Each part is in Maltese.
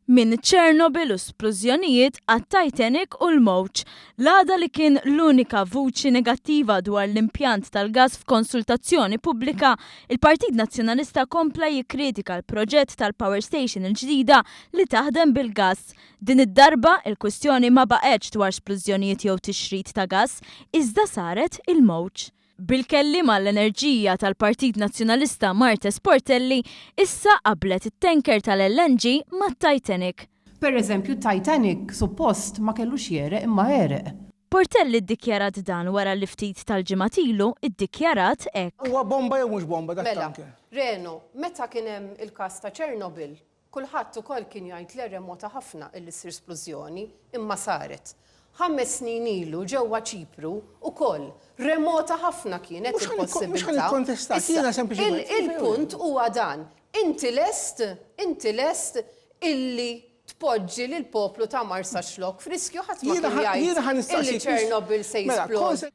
Minn Chernobyl u splużjonijiet għat-Titanic u l-mewġ. L-għada li kien l-unika vuċi negattiva dwar l-impjant tal-gass f'konsultazzjoni pubblika, il-Partit Nazzjonalista kompla jikkritika l-proġett tal-power station il-ġdida li taħdem bil-gass. Din id-darba, il-kwistjoni ma baqgħetx dwar splużjonijiet jew tixrid ta' gass, iżda saret il-mewġ. Bil-kelliem għall-enerġija tal-Partit Nazzjonalista Marthese Portelli issa qabblet it-tanker tal-LNG mat-Titanic. Per eżempju t-Titanic suppost ma kellux jegħreq imma għereq. Portelli ddikjarat dan wara li ftit tal-ġimgħat ilu ddikjarat hekk. Huwa bomba jew mhux bomba dak tanker? Mela, Reno, meta kien hemm il-każ ta' Chernobyl, Kulħadd ukoll kien jgħid le remota ħafna illi ssir splużjoni, imma saret. Ħames snin ilu ġewwa Ċipru ukoll, remota ħafna kienet il-possibilità. Issa, il-punt huwa dan, inti lest, inti lest illi tpoġġi lill-poplu ta' Marsaxlokk f'riskju? Ħadd ma kien jgħid illi Chernobyl se jisplodi.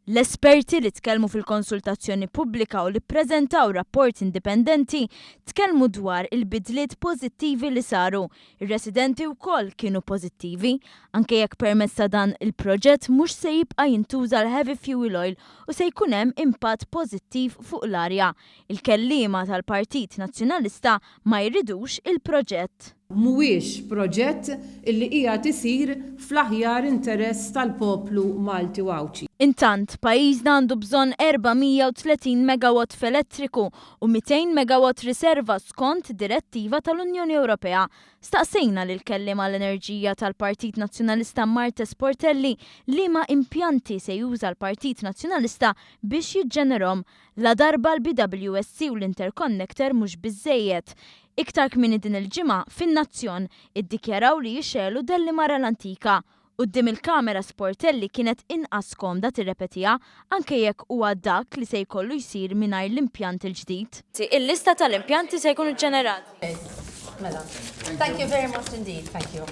L-esperti li tkellmu fil-konsultazzjoni pubblika u li ppreżentaw rapport indipendenti tkellmu dwar il-bidliet pożittivi li saru. Ir-residenti wkoll kienu pożittivi, anke jekk permezz ta' dan il-proġett mhux se jibqa' jintuża l-heavy fuel oil u se jkun hemm impatt pożittiv fuq l-arja. Il-kelliema tal-Partit Nazzjonalista ma jridux il-proġett. Mhuwiex proġett illi qiegħed isir fl-aħjar interess tal-poplu Malti u Għawdxi. Intant, pajjiżna għandu bżonn 430 megawatt f'elettriku u 200 megawatt riserva skont direttiva tal-Unjoni Ewropea. Staqsejna lill-kelliem għall-enerġija tal-Partit Nazzjonalista Marthese Portelli liema impjanti se juża l-Partit Nazzjonalista biex jiġġenerhom ladarba l-BWSC u l-interconnector mhux biżżejjed. Iktar kmieni din il-ġimgħa, fin-Nazzjon, iddikjaraw li jixegħlu Dellimara l-Antika. Quddiem il-kamera Sportelli kienet inqas skomda tirrepetiha, anke jekk huwa dak li se jkollu jsir mingħajr l-impjant il-ġdid. Il-lista tal-impjanti se jkunu ġġenerati. Mela. Thank you very much indeed. Thank you.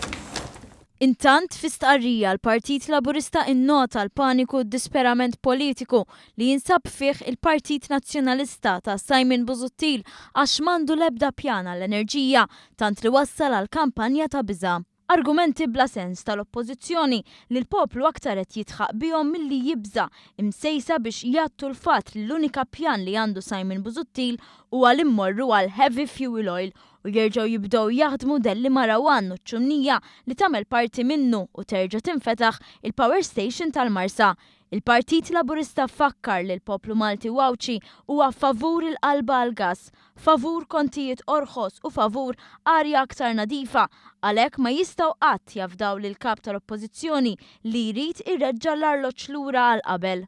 Intant, fi stqarrija l-Partit Laburista innota l-paniku u d-disperament politiku li jinsab fih il-Partit Nazzjonalista ta' Simon Busuttil għax m'għandu l-ebda pjan għall-enerġija tant li wassal għal kampanja ta' biża'. Argumenti bla sens tal-Oppożizzjoni li l-poplu aktar qed jidħaq bihom milli jibża' imsejsa biex jgħattu l-fatt li l-unika pjan li għandu Simon Busuttil huwa li mmorru għal heavy fuel oil u jerġgħu jibdew jaħdmu Delli Marawan u ċ-ċumnija li tagħmel parti minnu u terġa' tinfetaħ il-power station tal-Marsa. Il-Partit Laburista fakkar li l-poplu Malti u Għawdxi huwa favur il-qalba għall-gass, favur kontijiet orħos u favur arja aktar nadifa, għalhekk ma jistgħu qatt jafdaw lill-Kap tal-Oppożizzjoni li jrid ireġġa' l-arloġġ lura għal qabel.